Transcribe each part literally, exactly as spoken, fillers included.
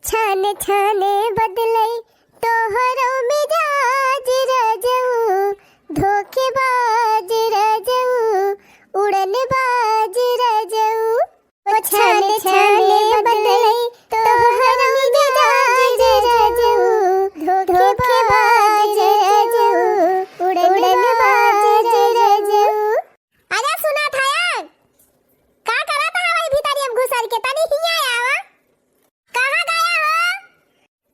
छाने छाने बदलई तोहरो मिजाज रजऊ, धोखेबाज रजऊ, उड़नबाज रजऊ। ओ छाने छाने बदलई तोहरो मिजाज रजऊ, धोखेबाज रजऊ, उड़नबाज रजऊ। अरे सुना था यार, का करत हवा ई भीतरिया में घुसर के? तनी हियाँ आवा। कहाँ गया हो?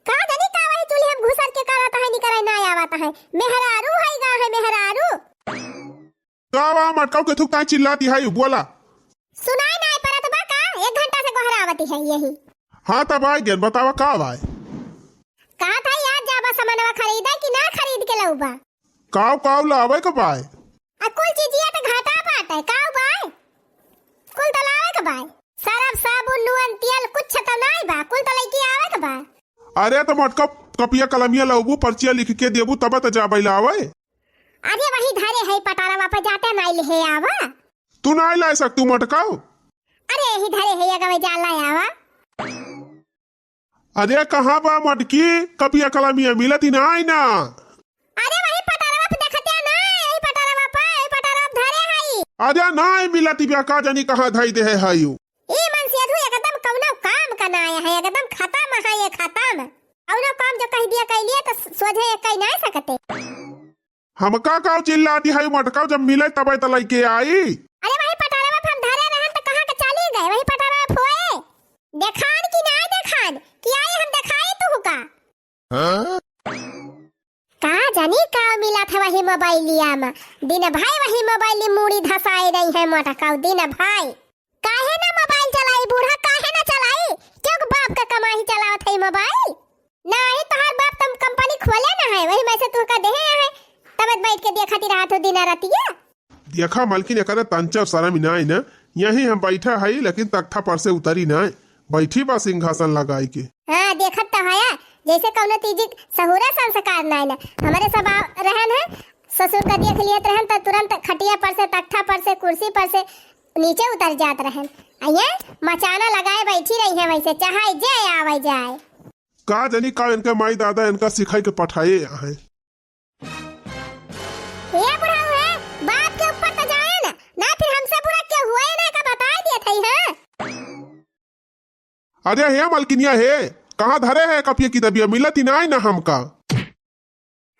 का जानी का वही चूल्हे में घुसर के करत है, निकरे ना आवत है। मेहरारू है गा है, मेहरारू। का बा मटकाऊ के थुक ताई चिल्लाती है, बोला। सुनाई नाई परत बा का? एक घंटा से गोहरावती है यही। हाँ तब आइ गेन, बतावा का बा? कहा था यार जाबा सामानवा खरीदे कि ना खरीद के लउबा? काव काव लावे के बाय? आ कुल चीजिया त घाटा बाटे, काव बाय? कुल त लावे के बाय। सरफ, साबुन, नून, तेल कुछ त नाई बा, कुल त लइके आवे के बा। अरे त मटका कपिया कलमिया लउबू, पर्चिया लिख के देबू तब त जाबै लावे। अरे वही धरे है पटारवा पे, जाते नाई लेहे आवा। तू नाई ला सकतू मटकाऊ? अरे यही धरे है, अगवे जा ला आवा। अरे कहाँ बा मटकी? कपिया कलमिया मिलत ही नाई ना। अरे वही पटारवा पे देखते ना, यही पटारवा पे, यही पटारवा पे धरे हई। अरे नाई मिलत ही बा, का जानी कहाँ धई देहे हई उ। ई मन से अधू एकदम कौनो काम का नाय है, एकदम खत्म है ये, खत्म। कौनो काम जो कह दिया कह लिए तो सोझे ये कह नाय सकते। हमका काव चिल्लाती है मटकाऊ, जब मिले तबे त लइके आई। अरे वही पटारवा पे हम धरे रहन त कहाँ के चली गए, वही पटारवा पे होए। देखान कि ना देखान कि आई हम देखाई तुहका। हाँ? का जानी का मिला था वही मोबाइलिया में, दिन भर वही मोबाइल में मूड़ी धसाए रही है मटकाऊ, दिन भर। काहे ना मोबाइल चलाई बूढ़ा, काहे ना चलाई? क्यों बाप का कमाई चलावत है मोबाइल? नाही, तोहार बाप तम कंपनी खोले ना है, वही में से तुहका देहे है, तब बैठ के देखती रहत हो दिन रतिया। देखा मलकिन, एकरे तंचा शरम ना है ना, यही हम बैठा है, लेकिन तख्ता पर से उतरी ना, बैठी बा सिंहासन लगाई के। हाँ, देखत तो हया, जैसे कौनो तीजिक सहूरा संस्कार ना है ना, हमारे सब आ-, रहन है, ससुर का देख लियत रहन, त तुरंत खटिया पर से, तख्ता पर से, कुर्सी पर से नीचे उतर जात रहन। आ ये मचाना लगाए बैठी रही है वैसे, चाहे जे आवे जाए। का जानी का इनके माई दादा इनका सिखाई के पठाए हैं। ये बुढ़ऊ है, बाप के ऊपर तो जाए ना, ना फिर हमसे बुरा क्यों हुआ है ना का बताए दिया था, हाँ? अरे हे मलकिनिया हे, कहाँ धरे है कपिया कितबिया, मिलत ही नाई ना हमका।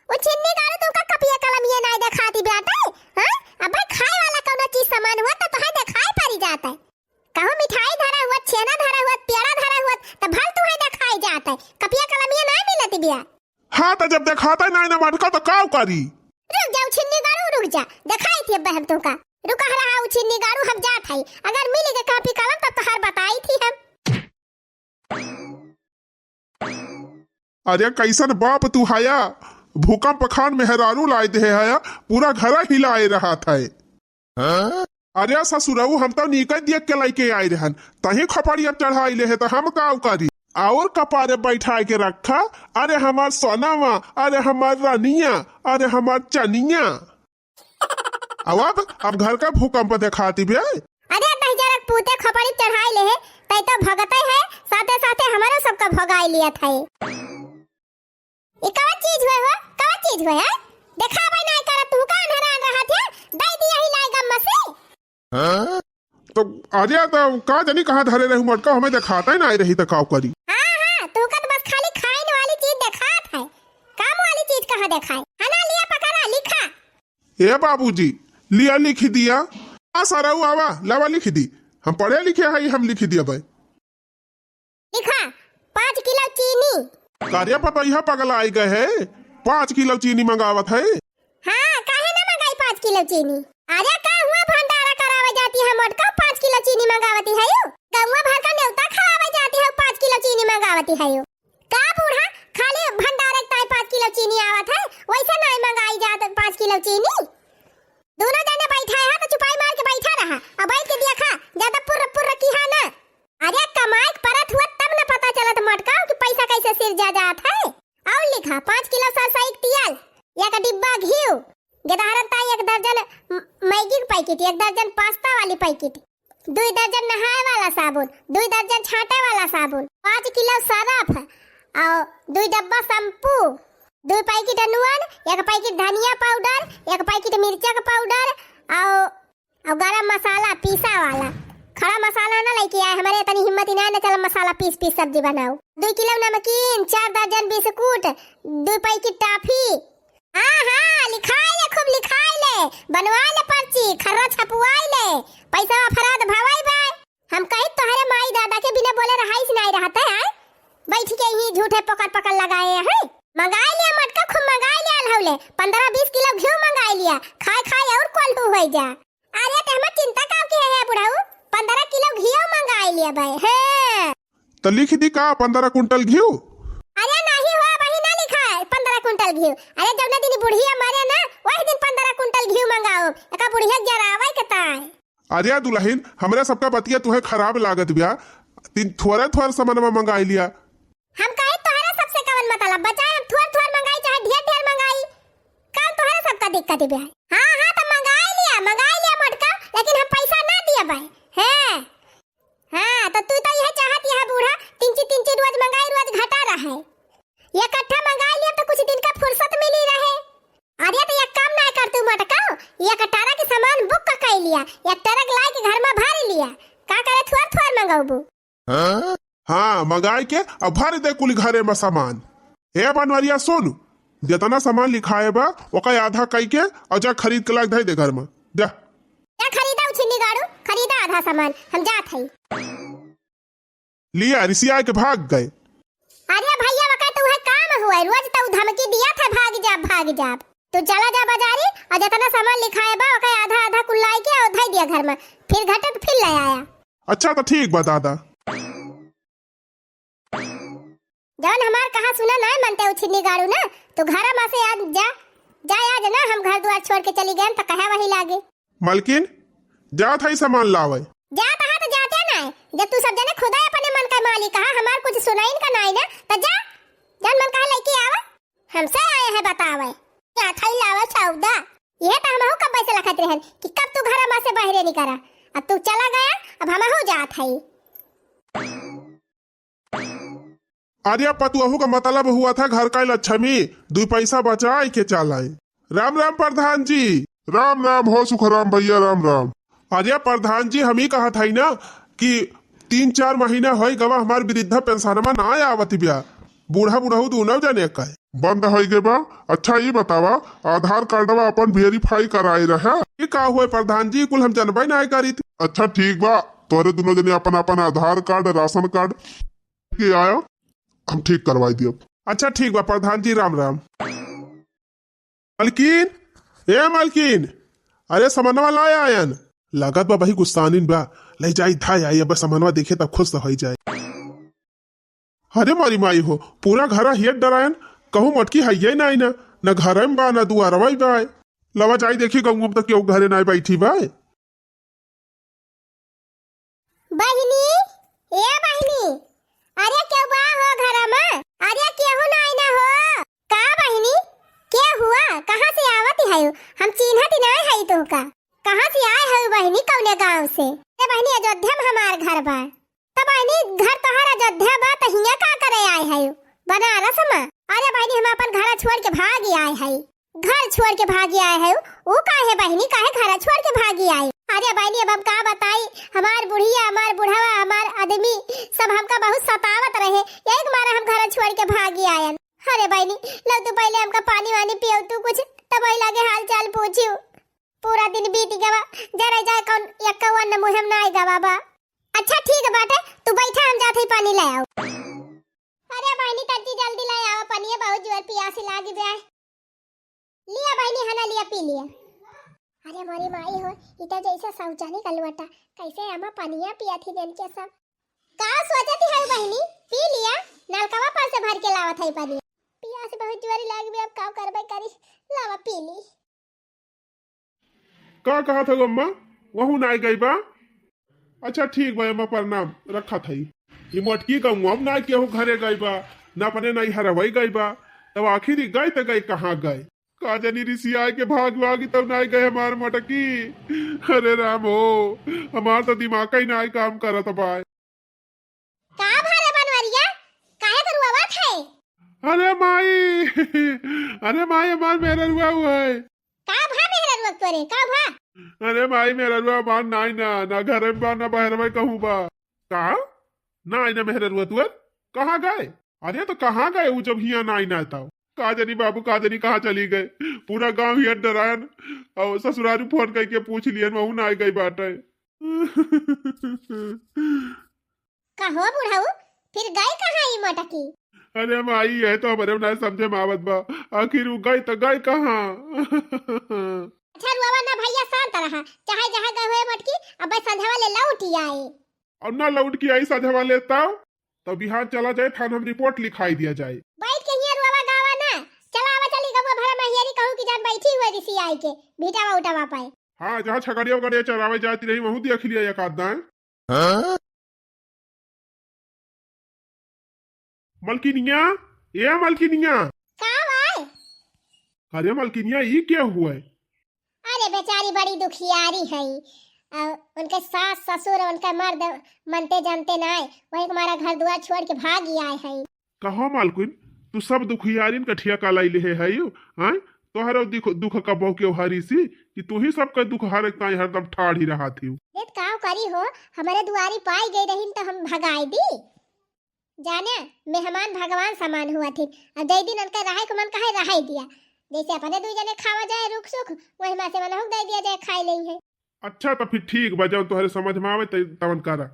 उ छिन्नी गारू तुहका कपिया कलमिया नाई देखाती बाटे, हाँ? अबे खाए वाला कौनो चीज सामान हुआ तो तोहे देखाई पड़ी जाता है। कहूँ मिठाई धरा हुआ, छेना धरा हुआ, पेड़ा धरा हुआ, तो भल तुहे देखाई जाता है। कपिया कलमिया नाई मिलती बिया। हाँ, तो जब देखाता नाई ना मटका तो काव करी? रुक जा, उ छिन्नी गारू, रुक जा, देखाई थी अब्बे हम तुहका। रुका रहा उ छिन्नी गारू, हम जात हई। अगर मिली के कापी कलम तब तोहार बताई थी हम। अरे कैसन बाप तू हया, भूकंप खान मेहरारू लाए दे हया, पूरा घर हिलाए रहत है। हाँ? अरे ससुरऊ, हम तो नीके देख के लइके आए रहन, तही खपड़ी अब चढ़ाई ले है तो हम काव करी? और कपारे बैठाए के रखा, अरे हमार सोनावा, अरे हमार रानिया, अरे हमार चनिया। अब, अब, अब घर का भूकंप देखाती बे। अरे तही जरक पूते खपड़ी चढ़ाई ले है, तई तो भगते है, साथे साथे हमारो सबका भगाई लिया था। ये कवन चीज हुए हो, कवन चीज हुए है? देखावे ना करत तू का अंधरान रहत है, दई दिया ही लाए गम से। हाँ? तो अरे तो का जानी कहाँ धरे रहू मटका, हमें देखाता ही ना रही तो काव करी। हाँ, हाँ, तू का तो बस खाली खाइन वाली चीज देखात है, काम वाली चीज कहाँ देखाए? हना लिया पकड़ा, लिखा। ए बाबूजी, लिया लिखी दिया। आ सरऊ आवा, लावा लिखी दी। हम पढ़े लिखे हई, हम लिखी दिया भाई। लिखा, पाँच किलो चीनी। का रे पतोहिया पगला आई गए है, पाँच किलो चीनी मंगावत है। हाँ, काहे ना मंगाई पाँच किलो चीनी? अरे का हुआ भंडारा करावे जाती है मोटका, पाँच किलो चीनी मंगावती है यू? गौवा भर का न्योता खवावे जाती है, पाँच किलो चीनी मंगावती है यू? का बूढ़ा, खाली भंडारे के ताई पाँच किलो चीनी आवत है, वैसे नाई मंगाई जात पाँच किलो चीनी। दोनों जने बैठा है तो चुपाई मार के बैठा रहा, अब बैठ के देखा, ज्यादा पुर्र पुर्र किहा ना। अरे कमाई के परत हुआ तब न पता चलत मटकाओ कि पैसा कैसे सिरजा जात है। और लिखा, पाँच किलो सरसई के तियल, एक डिब्बा घीव, गेदहरन ताई एक दर्जन म-, मैगी के पैकेट, एक दर्जन पास्ता वाली पैकेट, दुई दर्जन नहाए वाला साबुन, दुई दर्जन छाँटे वाला साबुन, पाँच किलो सरफ, अउ दुई डब्बा शैम्पू, दुई पैकेट नून, एक पैकेट धनिया पाउडर, एक पैकेट मिर्चा का पाउडर, अउ, अउ गरम मसाला पीसा वाला। खड़ा मसाला ना लइके आए, हमरे इतनी हिम्मत ही ना है ना, चल मसाला पीस पीस सब्जी बनाओ। दुई किलो नमकीन, चार दर्जन बिस्कुट, दुई पैकेट टाफी, हाँ, हाँ, लिखाई ले, खूब लिखाई ले, बनवाई ले पर्ची, खर्रा छपवाई ले, पैसा फराद भवाई बाय। हम कही तोहरे माई दादा के बिना बोले रहाइस नाई रहत है, आय? बैठ के ही झूठे पकड़ पकड़ लगाए हैं। मंगाई लिया मटका, खूब मंगाई लिया अलहौले, पन्द्रह बीस किलो घिउ मंगाई लिया, खाए खाए और कोल्हू होई जा। अरे ते हमार चिंता का के है बुढ़ऊ, पन्द्रह किलो घिउ मंगाई लिया बाय, हाँ। त लिख दी का पन्द्रह कुंटल घिउ? अरे नाही हो, अबही ना लिखा है पन्द्रह कुंटल घिउ। अरे जौने दिन बुढ़िया मरे ना, वही दिन पन्द्रह कुंटल घिउ मंगाओ। एका बुढ़िया जरावे के ताय। अरे दुलहिन, हमरे सबका बतिया तुहे खराब लागत बिया। तीन थोरे थोरे समनवा मंगाई लिया। हम कहे तोहरे सबसे कवन मतलब? बचाए हम थोर थोर मंगाई चाहे ढेर ढेर मंगाई, कौन तोहरे सबका दिक्कत बिया? हाँ, हाँ, त मंगाई लिया, मंगाई लिया मोटका, लेकिन हम पैसा ना दिया बाय। हैं? हाँ, त तू त यह चाहत यह बूढ़ा तिनची तिनची रोज मंगाई, रोज घटा रहे। इकट्ठा मंगाई लिया त कुछ दिन का फुर्सत मिली रहे। अरे त एक काम ना कर तू मोटका, एक ट्रक के सामान बुक क कई लिया, एक ट्रक लाई के घर में भर लिया। का करे थोर थोर मंगौबू? हाँ, मंगाई के अब भर दे कुल घरे में सामान। ए बनवरिया सुन, जितना सामान लिखाए बा ओका आधा कई के और जा खरीद के लाग धई दे घर में। जा। क्या खरीदा उछिन्नी गाड़ू? खरीदा आधा सामान, हम जात हई। लिया, रिसिया के भाग गए। अरे भैया, वका तो वह काम हुआ है, रोज तो धमकी दिया था, "भाग जा, भाग जा।" तू चला जा बाजारी और जितना सामान लिखाए बा, ओके आधा आधा कुल लाई के और धई दिया घर में, फिर घटे तो फिर ले आया। अच्छा तो ठीक बा दादा। जौन हमार कहा सुना ना मनते उछिन्नी गाड़ू ना, तू घर में से आज जा, जा आज ना, हम घर द्वार छोड़ के चली गए तो कहे वही लागे। मलकिन, जात हई सामान लावे। जात हा तो जाते नाय, जब तू सब जने खुदा अपने मन का मालिक हा, हमार कुछ सुनाइन का नाय ना, तो जा, जौन मन कहा लेके आवा। हमसे आए हैं बतावे, जात हई लावे सौदा। यह तो हमहू कब से लखत रहन कि कब तू घर में से बाहरे निकरा। अब तू चला गया, अब हमहू जात हई। अरे पतुअहू का मतलब हुआ था घर का लक्ष्मी, दुई पैसा बचाए के चालाए। राम राम प्रधान जी। राम राम हो सुखराम भैया, राम राम। अरे प्रधान जी, हम ही कहा था ना कि तीन चार महीना होई गवा हमार वृद्धा पेंशनमा ना आवत बिया, बूढ़ा बुढ़ऊ दोनों जने का। बंद होई गए बा। अच्छा ई बतावा, आधार कार्डवा अपन वेरीफाई कराए रहे। ये का हुए प्रधान जी, कुल हम जनबे ना करीत। अच्छा ठीक बा, तोरे दोनों जने अपन अपन आधार कार्ड, राशन कार्ड के आया, हम ठीक करवाई दियब। अच्छा ठीक बा प्रधान जी, राम राम। मलकिन, ए मलकिन, अरे समनवा लाए आयन। लागत बा बही गुस्सानिन बा, ले जाई धाय आई, अब समनवा देखे तब खुश होई जाए। अरे मारी माई हो, पूरा घरा हियत डरायन, कहूँ मटकी हइये नाई ना, न घरे में बा, न दुआरवा ही बा। लवा जाई देखी गंगू में तो केहू घरे नाई बैठी बा। बहिनी, ए बहिनी, अरे केहू बा हो घरा में? अरे केहू नाई ना हो। का बहिनी, के हुआ? कहाँ से आवत हयू? हम चीन्हत ही नाई हई तोहका। कहाँ से आए हयू बहिनी, कौने गाँव से? ए बहिनी, अयोध्या में हमार घर बा। त बहिनी, घर तोहार अयोध्या बा, त हियाँ का करे आए हयू बनारस में? अरे बहिनी, हम अपन घर छोड़ के भाग आए हई। घर छोड़ के भागी आए है, ऊ काहे बहिनी, काहे घर छोड़ के भागी आए? अरे बहिनी, अब हम का बताई, हमार बुढ़िया, हमार बुढ़वा, हमार आदमी सब हमका बहुत सतावत रहे, यही के मारे हम घर छोड़ के भागी आयन। अरे बहिनी, लो तू पहले हमका पानी वानी पियो तू कुछ, तब वही लागे हाल चाल पूछियो। पूरा दिन बीत गवा, जरे जाए कौन यक्का अन्न मुँह में ना आए गवा बा। अच्छा ठीक बाटे, तू बैठा, हम जात ही पानी ले आओ। अरे बहिनी, तज्जी जल्दी ले आवा पनिया, बहुत जोर पियासी लागी बे। लिया बहिनी, हना लिया, पी लिया। अरे मोरी माई हो, ई त जैसे शौचानी का लोटा, कैसे आमा पनिया पिया थी देन के सब। का सोचती है बहिनी, पी लिया, नलकवा पर से भर के लावत है पनिया। पियास बहुत जोर लागी बे, अब का करबे करी, लावा पी ली। का कहत हऊ अम्मा, वहू नाई गई बा? अच्छा ठीक बा अम्मा, प्रणाम, रखत हई। ई मोटकी कहूँ अब ना केहू घरे गई बा, ना अपने नैहरवई गई बा, तब आखिर ई गई त गई कहाँ गई? का जनी रिसियाए के भाग वागी तब नाई गए हमार मटकी। अरे राम हो, हमार तो दिमाग ही नाई काम करत बाय। का भा रे बनवरिया, काहे के रुआवत है? अरे माई, अरे माई, हमार मेहररुआ हुआ है। का भा मेहररुआ तोरे, का भा? अरे माई, मेहररुआ हमार नाई ना, ना घर में बा, ना बाहर में कहूँ बा। का? नाई ना मेहररुआ तुअर? कहाँ गए? अरे तो कहाँ गए उ जब हियाँ नाई ना था? का जनी बाबू, का जनी कहाँ चली गए? पूरा गाँव हियाँ डरायन और ससुरारू फोन करके पूछ लियन, वहू ना गई बाटे। कहो बुढ़ऊ, फिर गई कहाँ ई मटकी? अरे माई, यह तो हमरे ना समझे में आवत बा, आखिर उ गई तो गई कहाँ? अच्छा रुआवा ना भैया, शांत रहा, चाहे जहाँ गए हुए मटकी, अब संझवा ले लौट ही आए। अब ना लौट के आई संझवा ले, तब तो बिहान चला जाए थान, हम रिपोर्ट लिखाई दिया जाए। बैठ के हियाँ रुआवा गावा ना, चला आवा चली गवा भरा महियारी कहूँ कि जान बैठी हुए रिसियाए के, भिटावा उटावा पाए। हाँ, जहाँ छगड़िया उगड़िया चरावे जाती रही, वहू देख लिया एक आध दाएं। हाँ? मलकिनिया, ए मलकिनिया। का भाई? अरे मलकिनिया, ई क्या हुआ है? अरे बेचारी बड़ी दुखियारी है, अ, उनके सास ससुर उनका मर्द मनते जानते ना है, वही हमारा घर दुआर छोड़ के भाग ही आए हैं। कहो मालकिन, तू सब दुखियारिन का ठेका लाई लेहे है यू, हैं? तोहरो दुख, दुख का बहु के हरी सी कि तू ही सबका दुख हरे ताई हरदम ठाढ़ी रहा थी। देत काव करी हो, हमारे दुआरी पाई गई रही तो हम भगाई दी। जाने, मेहमान भगवान समान हुआ थी। अब जय दिन उनका रहे को मन कहे रहे दिया। जैसे अपने दुई जने खावा जाए रुख सुख, वही मा से मनहुक दे दिया जाए, खाई लेई है। अच्छा, तो फिर ठीक बा, जब तोहरे समझ में आवे त-, तवन करा।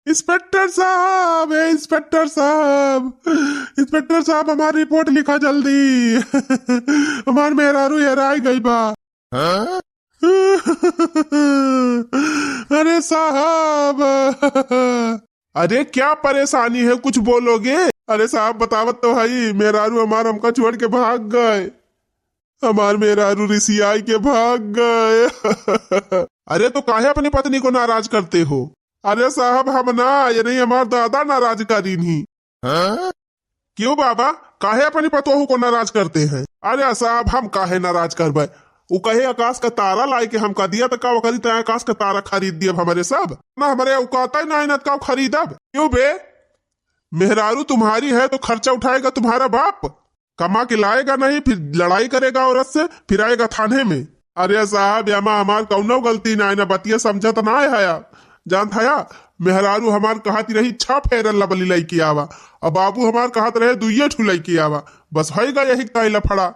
इंस्पेक्टर साहब, ए इंस्पेक्टर साहब, इंस्पेक्टर साहब, हमार रिपोर्ट लिखा जल्दी। हमार मेहरारू हेराई गई बा। हाँ? अरे साहब, अरे क्या परेशानी है, कुछ बोलोगे? अरे साहब, बतावत तो हई, मेहरारू हमार हमका छोड़ के भाग गए। हमार मेहरारू रिसियाई के भाग गए। अरे तो काहे अपनी पत्नी को नाराज करते हो? अरे साहब, हम ना, ये नहीं, हमार दादा नाराज करीन ही। हाँ? क्यों बाबा, काहे अपनी पतोहू को नाराज करते हैं? अरे साहब, हम काहे नाराज करबे? उ कहे आकाश का तारा लाई के हमका दिया, तो का करी, तय आकाश का तारा खरीद दियब हमरे सब? ना, हमरे औकात ही ना, ना का खरीदब। क्यों बे? मेहरारू तुम्हारी है तो खर्चा उठाएगा तुम्हारा बाप, कमा के लाएगा नहीं, फिर लड़ाई करेगा औरत से, फिर आएगा थाने में। अरे साहब, एमा हमार कौनो गलती ना है, ना बतिया समझत ना है हया। जानत हया, मेहरारू हमार कहत रही छह फेरन लबली लइके आवा, और बाबू हमार कहत रहे दुइये ठू लइके आवा, बस होई गा यही ताई लफड़ा।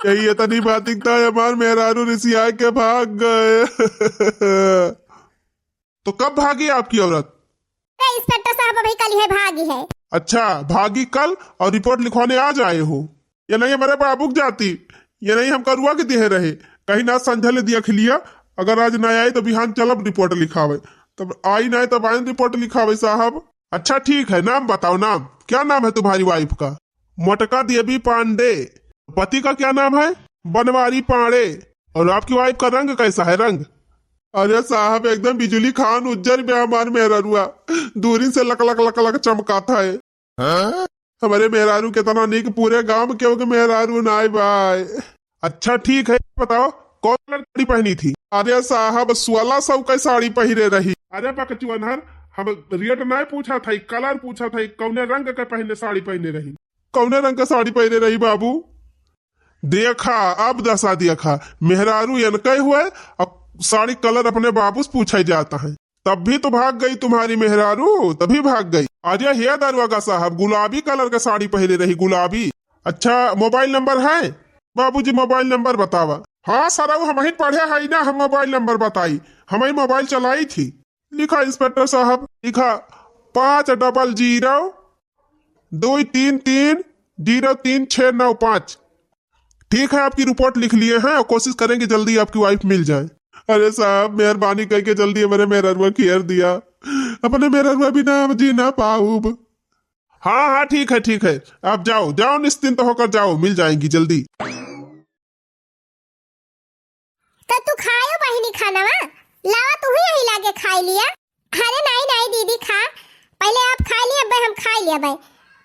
यही इतनी बात था, हमार मेहरारू रिसिया के भाग गए। तो कब भागी आपकी औरत? अरे इंस्पेक्टर साहब, अभी कल ही भागी है। अच्छा, भागी कल और रिपोर्ट लिखवाने आज आए हो? ये नहीं हमारे बाबू के जाती, ये नहीं हमका रुआ के दिए रहे, कहीं ना संझा ले दिया खिलिया, अगर आज ना आए तो बिहान चलब रिपोर्ट लिखावे, तब आई ना तब आए रिपोर्ट लिखावे साहब। अच्छा ठीक है, नाम बताओ, नाम क्या, नाम है तुम्हारी वाइफ का? मोटका देवी पांडे। पति का क्या नाम है? बनवारी पांडे। और आपकी वाइफ का रंग कैसा है, रंग? अरे साहब, एकदम बिजुली खान उज्जर बे हमार मेहरारुआ, दूरी से लक लक लक लक चमकात है। हाँ? हमारे मेहरारू कितना नीक, पूरे गांव में केहू के मेहरारू नाय बाय। अच्छा ठीक है, बताओ कौन कलर साड़ी पहनी थी? अरे साहब, सोलह सौ का साड़ी पहिरे रही। अरे बकचुअनहर, हम रेट नाय पूछा था, कलर पूछा था, कौने रंग के पहने साड़ी पहने रही? कौने रंग के साड़ी पहिरे रही बाबू? देखा, अब दशा देखा, मेहरारू एनके हुए, अब साड़ी कलर अपने बाबू से पूछे जाता है। तब भी तो भाग गई तुम्हारी मेहरारू, तभी भाग गई। अरे हे दरोगा साहब, गुलाबी कलर का साड़ी पहिरे रही, गुलाबी। अच्छा, मोबाइल नंबर है? बाबूजी, मोबाइल नंबर बतावा। हाँ सरऊ, हमहिन पढ़े हई ना, हम मोबाइल नंबर बताई, हमही मोबाइल चलाई थी। लिखा इंस्पेक्टर साहब, लिखा पाँच डबल जीरो दो तीन तीन जीरो तीन छः नौ पाँच। ठीक है, आपकी रिपोर्ट लिख लिए हैं और कोशिश करेंगे जल्दी आपकी वाइफ मिल जाए। अरे साहब, मेहरबानी करके जल्दी हमारे मेहररुआ खियर दिया, अपने मेहररुआ बिना हम जी ना पाऊब। हाँ हाँ, ठीक है, ठीक है, आप जाओ, जाओ, निश्चिंत होकर जाओ, मिल जाएंगी जल्दी। तो तू खायो बहिनी खानवा, लावा तू ही यही लागे खाई लिया। अरे नाई नाई दीदी खा, पहले आप खाई लिया बे, हम खाई लिया बे,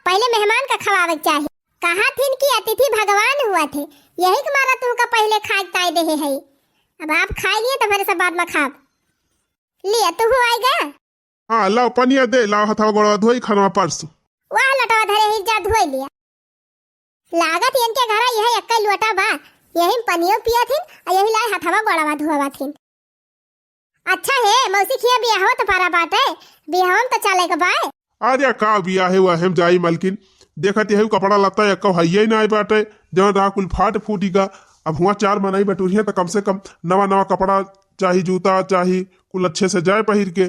पहले मेहमान का खवावे के चाही। कहा थिन कि अतिथि भगवान हुआ थे, यही के मारा तुहका पहिले खाए के ताई देहे है। अब आप खाए लिए तो फिर सब बाद में खाब। लिया, तू हो आएगा? हाँ, लाओ पनिया दे, लाओ हथवा गोड़वा धोई, खानवा परसू। वाह, लोटवा धरे ही जा धोई लिया। लागत इनके घरा यह एक्कै लोटा बा, यही में पनियो पिया थिन, और यही लाए हथवा गोड़वा धोवा थिन। अच्छा हे, मौसी खिया बियाहो तो पारा बाटे, बियाहो में तो चले के बाय। अरे का बियाहे वहे में जाई मलकिन, देखत यही कपड़ा लत्ता एक्को हइये नाई बाटे, जवन रहा कुल फाट फूटी गा। अब हुआ चार मनई बटुरिया तो कम से कम नवा नवा कपड़ा चाही, जूता चाही, कुल अच्छे से जाए पहिर के।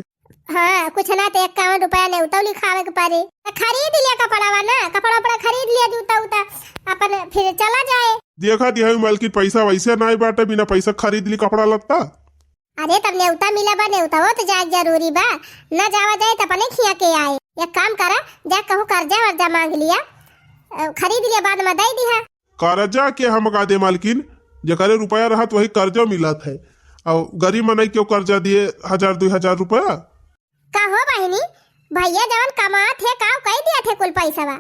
हाँ, कुछ ना तो इक्यावन रुपया नेउता लिखावे के पड़े। तो खरीद लिया कपड़ावा ना, कपड़ा उपड़ा खरीद लिया, जूता उता, अपन फिर चला जाए। देखत यही मलकिन, पैसा वैसे नाई बाटे, बिना पैसा खरीद ली कपड़ा लत्ता। अरे तब नेउता मिला बा, नेउता हो तो जाए जरूरी बा, ना जावा जाए तो अपने खिया के आए। एक काम करा, जा कहूँ कर्जा वर्जा मांग लिया, अ, खरीद लिया, बाद में दे दिहा। कर्जा के हम का दे मालकिन, जेकरे रुपया रहत वही कर्जा मिलत है। और गरीब मनई क्यों कर्जा दिए हजार दुई हजार रुपया? का हो बहिनी, भैया जवन कमात है, का कह दिया थे कुल पैसवा?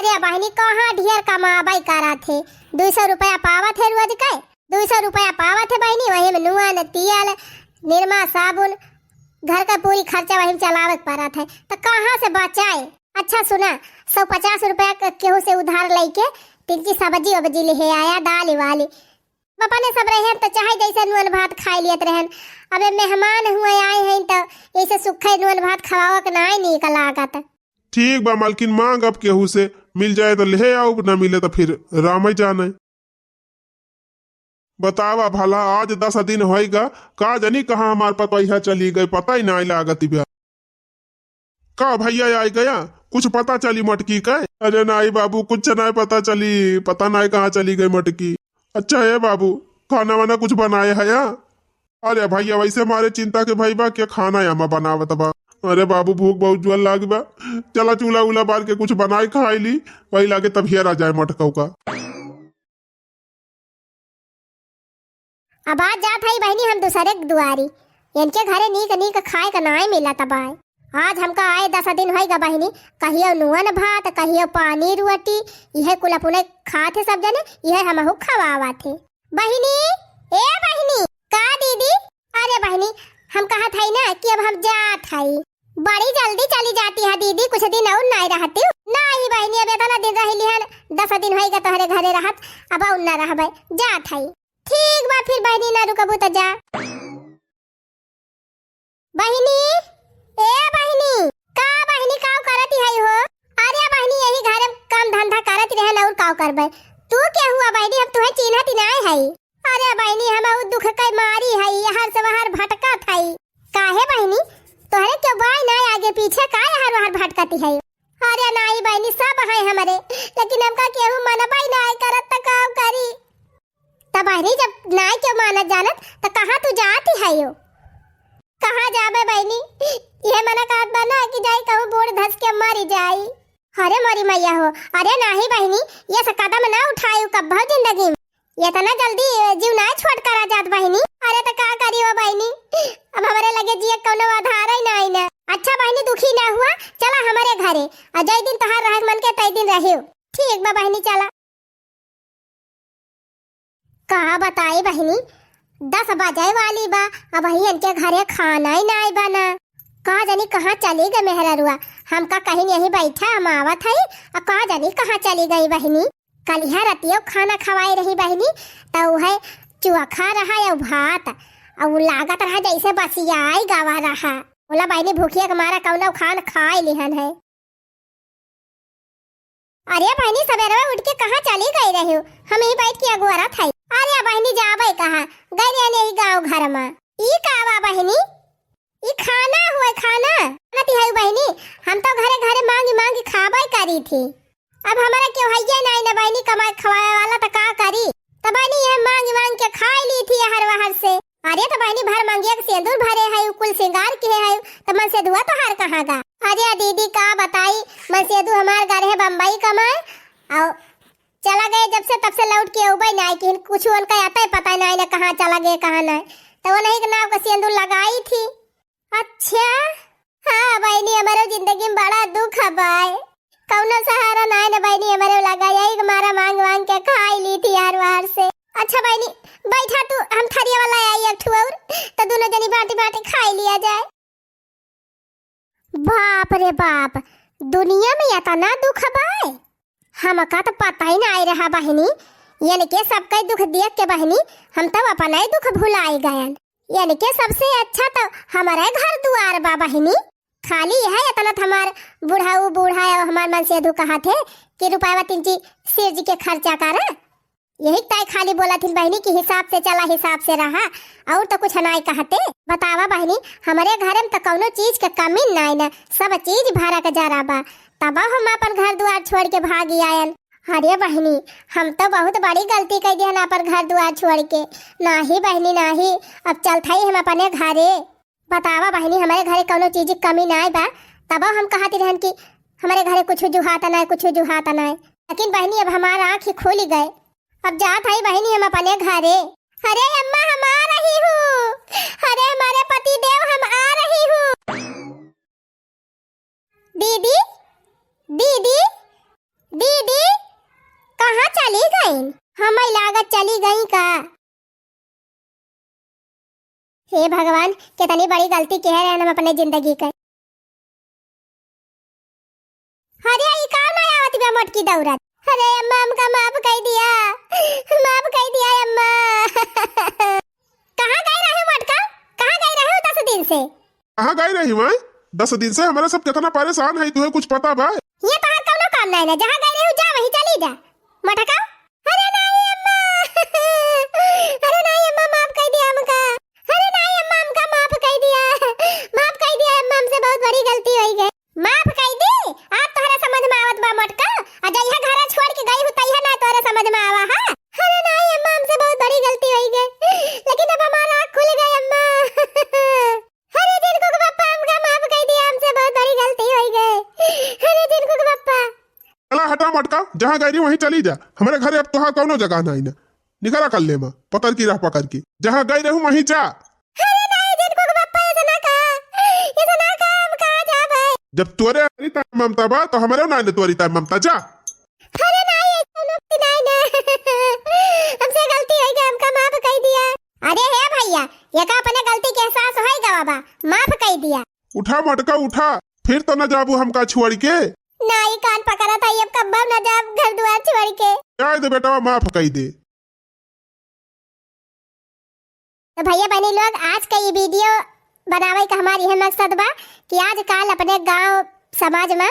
अरे बहिनी, कहाँ ढेर कमाबई करत है, दुई सौ रुपया पावत है रोज के, दुई सौ रुपया पावत है बहिनी, वही में नून, तेल, निरमा, साबुन, घर का पूरी खर्चा वही में चलावे के पड़त है, तो कहाँ से बचाए? अच्छा सुना, सौ पचास रुपया क-, केहू से उधार लेके तिनकी सब्जी उब्जी ले आया, दाल वाली। अपने सब रहे तो चाहे जैसे नून भात खाए लियत रहन। अबे मेहमान हुए आए हैं तो ऐसे सुखे नून भात खवावे के नाय नीक लागत। ठीक बा मालकिन, मांग अब केहू से, मिल जाए तो ले आओ, ना मिले तो फिर राम ही जाने। बतावा भला, आज दस दिन होइगा, का जानी कहाँ हमार पतोहिया चली गई, पता ही नाय लागत बा। का भैया आइ गया, कुछ पता चली मटकी के? अरे नाई बाबू, कुछ नाय पता चली, पता नाय कहाँ चली गई मटकी। अच्छा हे बाबू, खाना वाना कुछ बनाए है या? अरे भैया, वैसे मारे चिंता के भई बा के खाना या मा बनावत बा। अरे बाबू, भूख बहुत जुअल लाग बा, चला चूल्हा उल्हा बार के कुछ बनाए खाए ली, वही लागे तब हेरा जाए मटकऊ का। अब आज जात हई बहिनी हम दूसरे के दुआरी, इनके घरे नीक नीक खाए का नाय मिलत बाय। आज हमका आए दस दिन होइगा बहिनी, कहियो नून भात, कहियो पानी रोटी, इहे कुल अपने खात है सब जने, इहे हमहू खवावत है। बहिनी, ए बहिनी। का दीदी? अरे बहिनी, हम कहत हई ना कि अब हम जात हई। बड़ी जल्दी चली जाती है दीदी, कुछ दिन और नाय रहती। नाहीं बहिनी, अब इतना दिन रह लिहन, दस दिन होइगा तोहरे घरे रहत, अब और ना रहबे, जात हई। ठीक बा फिर बहिनी, ना रुकबू त जा। बहिनी, ए बहिनी, का बहिनी, का करत हई हो? अरे बहिनी, यही घरे में काम धंधा करत रहन और का करबे? तू के हुआ बहिनी, हम तुहे चिन्हत नाय हई। अरे बहिनी, हम उ दुख के मारी हई, हर से वहर भटकत हई। काहे बहिनी, तोहरे के बाय नाय आगे पीछे का हर वहर भटकत हई? अरे नाई बहिनी, सब है हमरे, लेकिन हमका केहू मनबई नाय करत त का करी? त बहिनी, जब नाय के मानत जानत, त कहाँ तू जात ही हयो? कहाँ जाबे बहिनी? ये मना कहत बा ना कि जाई कहूँ बूढ़ धस के मरी जाई। अरे मोरी मैया हो, अरे नाही बहिनी, ये से कदम ना उठायू कब्बो जिंदगी में। इतना जल्दी जीव ना छोट करा जात बहिनी। अरे त का करी हो बहिनी, अब हमरे लगे जिए कौनो आधार ही नाही ना। अच्छा बहिनी, दुखी ना हुआ, चला हमरे घरे, और जय दिन तोहार रहे मन के तय दिन रहियो। ठीक बा बहिनी, चला। का बताई बहिनी, दस बजे वाली बा, अबहीं इनके घरे खाना ही नाय बना। का जानी कहाँ चली गई मेहररुआ, हमका कहिन यहीं बैठा, हम आवत हई, आ का जानी कहाँ चली गई बहिनी। कलिहा रतियो खाना खवाई रही बहिनी, त उहे चोखा रहा या भात, और लागत रहा जैसे बसियाई गवा रहा। बोला बहिनी, भूखिया के मारा कौनो खान खाए लिहन है। अरे बहिनी, सबेरवा उठ के कहाँ चली गई रही हो? हम ही बैठ के अगुआरत हई। अरे बहिनी, जाबे कहाँ? गई रहने ही गाँव घर मा। ई का बा बहिनी? ई खाना हुए, खाना। कहती है बहिनी, हम तो घरे घरे मांगी मांगी खाबे करी थी। अब हमारा क्यों हइये नाई ना बहिनी, कमाए खवाए वाला, त का करी? त बहिनी, ये मांगी मांग के खाए ली थी हर वहर से। अरे त बहिनी, भर मंगिया के सेंदूर भरे है, उ कुल सिंगार किहे है, त मनसेधुआ तोहार कहाँ गा? अरे दीदी का बताई, मनसेधु हमार गा रहे बम्बई कमाए, और चला गए जब से, तब से लौट के अउबे नाई, कि कुछ उनका आता है पता नाई ना कहाँ चला गए कहाँ नाई। त वो नहीं के नाव का सेंदूर लगाई थी। अच्छा, हाँ बहिनी, हमारो जिंदगी में बड़ा दुख है बाय। कौनो सहारा नाय न बहिनी हमरे लगा, यही के मारा मांग मांग के खाई ली थी यार बाहर से। अच्छा बहिनी, बैठा तू, हम थरिया वाला आई एक ठो और, तो दोनों जनी बांटी बांटी खाई लिया जाए। बाप रे बाप, दुनिया में इतना दुख बाय, हमका तो पता ही नाय रहा बहिनी। यानी के सबके दुख देख के बहिनी, हम तो अपना ही दुख भुलाई गयन। यानी के सबसे अच्छा तो हमारे घर दुआर बा बहिनी। खाली यह इतना तो हमार बुढ़ाऊ बूढ़ा है, हमार मन से अधू कहा थे कि रुपया तीन ची सिर जी के खर्चा कर। यही ताई खाली बोला थी बहिनी कि हिसाब से चला, हिसाब से रहा, और तो कुछ नाय कहते। बतावा बहिनी, हमरे घर में तो कौनो चीज के कमी नाय न, सब चीज भरा के जरा बा, तब हम अपन घर दुआर छोड़ के भागी आयन। अरे बहिनी, हम तो बहुत बड़ी गलती कर दिहन अपन घर दुआर छोड़ के। नाही बहिनी नाही, अब चलत हई हम अपने घरे। बतावा बहिनी, हमरे घरे कौनो चीज की कमी नाय बा, तब हम कहती रहन कि हमरे घरे कुछ जुहात नाय, कुछ जुहात नाय। लेकिन बहिनी, अब हमार आँख ही खुल गए, अब जात हई बहिनी हम अपने घरे। अरे अम्मा, हम आ रही हूँ। अरे हमारे पति देव, हम आ रही हूँ। दीदी, दीदी, दीदी, कहाँ चली गईं? हमें लागत चली गईं का? हे भगवान, कितनी बड़ी गलती किहे रहन हम अपने जिंदगी के। अरे, ई का ना आवत बा मोटकी दौड़त? अरे अम्मा, हमका माफ कर दिया, माफ कर दिया अम्मा। कहाँ गई रहे मोटका? कहाँ गई रहे दस दिन से? कहाँ गई रही माई? दस दिन से हमारे सब कितना परेशान है, तुहे कुछ पता बा? ये तोहर कौनो काम नहीं ना, जहाँ गई रही जा वहीं चली जा। मोटका? अरे नहीं अम्मा, अरे नहीं अम्मा, माफ कर दिया हमका। अरे नहीं अम्मा, हमका माफ कर दिया, माफ कर दिया अम्मा, हमसे बहुत बड़ी गलती हो गई। माफ कर दी? आप तोहरा समझ में आवत बा मोटका? आ जइहा घरा छोड़ के गई हूँ तइहा ना तोहरा समझ में आवा है? अरे नहीं अम्मा, हमसे बहुत बड़ी गलती हो गई, लेकिन अब हमारा आँख खुल गई अम्मा। अरे जिनको के पप्पा, हमका माफ कर दिया, हमसे बहुत बड़ी गलती हो गई। अरे जिनको के पप्पा। चला हटा मोटका, जहाँ गई रही वहीं चली जा। हमारे घरे अब तोहार कौनो जगह नहीं ना। निकरा कर ले माँ, पकड़ की राह पकड़ की। जहाँ गई रहू वहीं जा। अरे नहीं जिनको के पप्पा, ऐसा ना कहा, ऐसा ना कहा, हम कहाँ जाबे? जब तोरे तोरी ताई ममता बा तो हमारे ना ले तोरी ताई ममता, जा। अरे नहीं, ऐसा लोग की नहीं ना। हमसे गलती हो गई, हमका माफ कर दिया। अरे हे भैया, ये का अपने गलती के एहसास हो गवा बा, माफ कर दिया। उठा मोटका उठा, फिर तो न जाबू हमका छोड़ के। नाई कान पकड़ा था, अब कब्बा न जाब घर दुआर छोड़ के। जाए दे बेटवा, माफ कर दे। तो भैया बहनी लोग, आज का ये वीडियो बनावे का हमार यह मकसद बा कि आजकल अपने गांव समाज में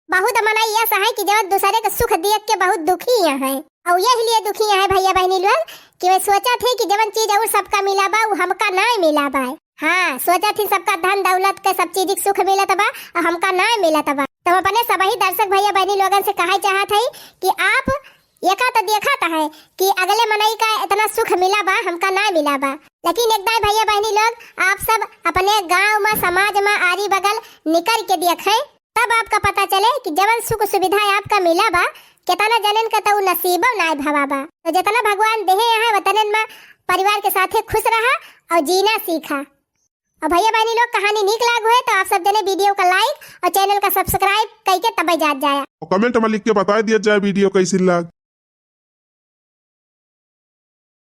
बहुत मनई ऐसा है कि जवन दूसरे के सुख देख के बहुत दुखी है, और यही लिए दुखी है भैया बहनी लोग कि वे सोचत है कि जवन चीज और सबका मिला बा, वो हमका नाय मिला बा। हाँ, सोचत ही सबका धन दौलत के सब चीज के सुख मिलत बा, और हमका नाय मिलत बा। तो हम अपने सबही दर्शक भैया बहनी लोगन से कहे चाहत है कि आप एका तो देखत है कि अगले मनई का इतना सुख मिला बा, हमका नाय मिला बा, लेकिन एक दाई भैया बहनी लोग, आप सब अपने गांव में, समाज में, आरी बगल निकल के देखें, तब आपका पता चले कि जवन सुख सुविधा आपका मिला बा, कितना जनन का तो नसीबो नाय भवा बा। तो जितना भगवान देहे हैं, वतनन में परिवार के साथे खुश रहा और जीना सीखा। और भैया बहनी लोग, कहानी नीक लाग हुए तो आप सब जने वीडियो का like और channel का subscribe करके तबे जात जाया। और comment में लिख के बता दिया जाए वीडियो कैसी लाग।